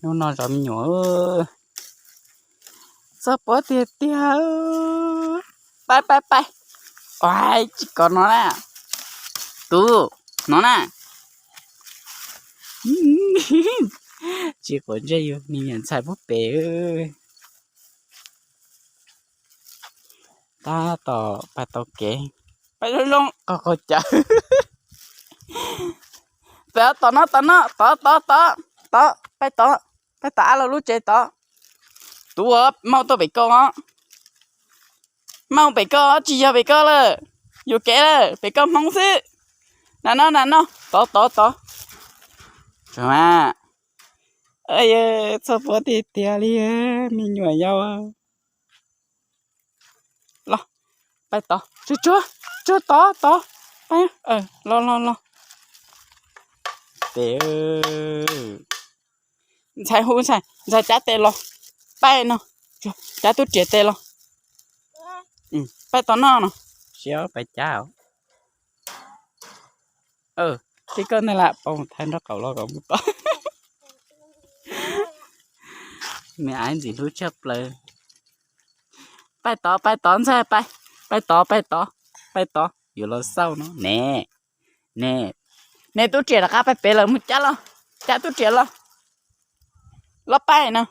Hnub no zov me nyuam, txog puab tiag tiag. Pais pais pais. Ua, tsis kov no na. Tub, no na. Tsis quav ntsej yus, me nyuam ntxhais puag pem. Tab tom pais tau kev, pais zoo zoo qaug qaug cawv. Pais tod no, tod no, tod tod tod, tod, pais tod, pais tom ab los lub tsev tod. Tub, maub tuaj pem koj os. Maub pem koj, tsis yog pem koj lawm. Yuam kev lawm, pem koj Hmoob xwb. Na no na no, tod tod tod. Txog puab tiag tiag li, me nyuam yaus. Los, pais tod, tsuag tsuag, tsuag tod tod. Pais, los los los. Pem, ntxhais hu ntxhais, ntxhais cab tes los. Pais no, cab tub riam tes los. Pais tom no no. Siab pais cab. Tib koj ntag lam poob thaiv nraub qaum los kom mus tod. Me aiv ntxim hlub tshaj plaws. Pais tod, pais tod ntxhais, pais, pais tod, pais tod, pais tod, yuav los xauj no ne. Ne, ne tub riam rov qab pais pem lawm, mus cab los, cab tub riam los. Los pais no.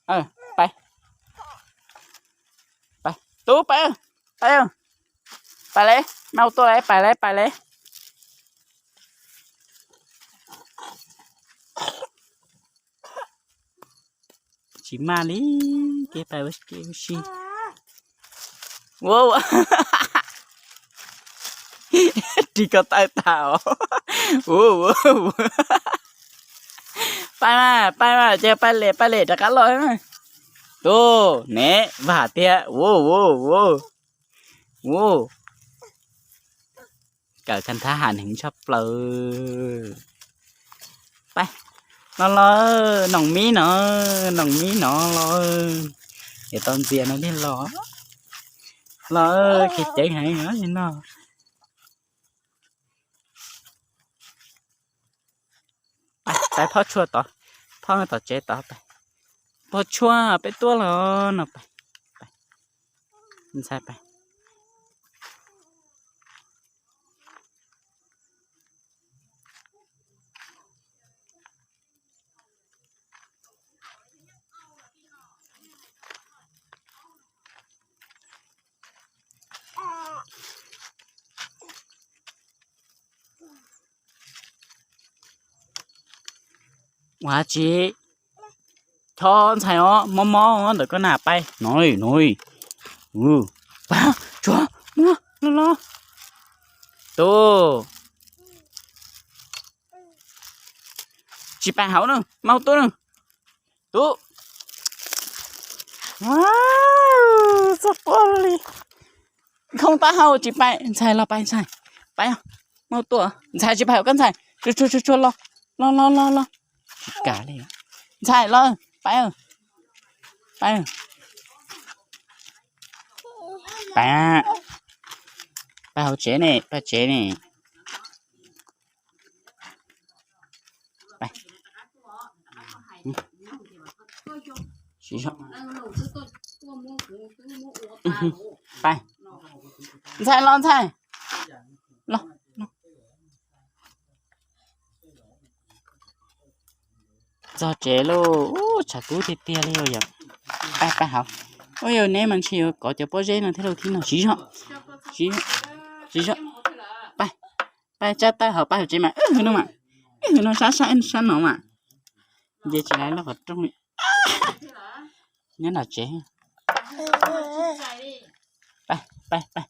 Pais, pais, tub pais, pais, pais lawm, maub tuaj lawm, pais lawm, pais lawm. Tsis maj li, kev pais ua kev ua si. Ua, ua, ris ko taw tas os. Ua, ua, ua. Pais mas, pais mas, ces pais lem, pais lem rov qab los. Tub, ne, vam tiag. Ua, ua, ua, ua. Kawm kha nthab ham heev tshaj plaws. Pais, los los, noom mib no, noom mib no los. Yuav tau ntxias no thiaj los. Los, khiav ceev heev li no. Pais, pais phob tshuaj tod, phob tom tsev tod pais. Phob tshuaj peb tuaj los no pais. Ntxhais pais. Ua tsi, chob ntxhais os, mob mob ntawm koj na, pais no, no. Pais, tshuav, muab los los. Tub, tsis pais hauv na, maub tuaj na. Tub, txog puab li. Khoob taub hau tsis pais, ntxhais los pais ntxhais. Pais, maub tuaj, ntxhais tsis pais hauv koj ntxhais, tsuag tsuag tsuag los, los los los los. Tsis kam li. Ntxhais los, pais, pais, pais, pais hauv tsev ne, pais tsev ne. Pais. Siv zog. Pais. Ntxhais los ntxhais. Los, los. Txog tsev lauj, tshav kub tiag tiag li yom. Pais, pais hauv. Ua yog neb mas ntshe yuav kov cov pob zeb no thiab lauj, thib no siv zog. Siv zog. Siv zog. Pais, pais tsa taw hauv, pais hauv tsev mas wb hwv no mas. Wb hwv no sab sab sab no mas. Nce tsis laiv lub qhov rooj li. Nyob nram tsev. Pais, pais, pais.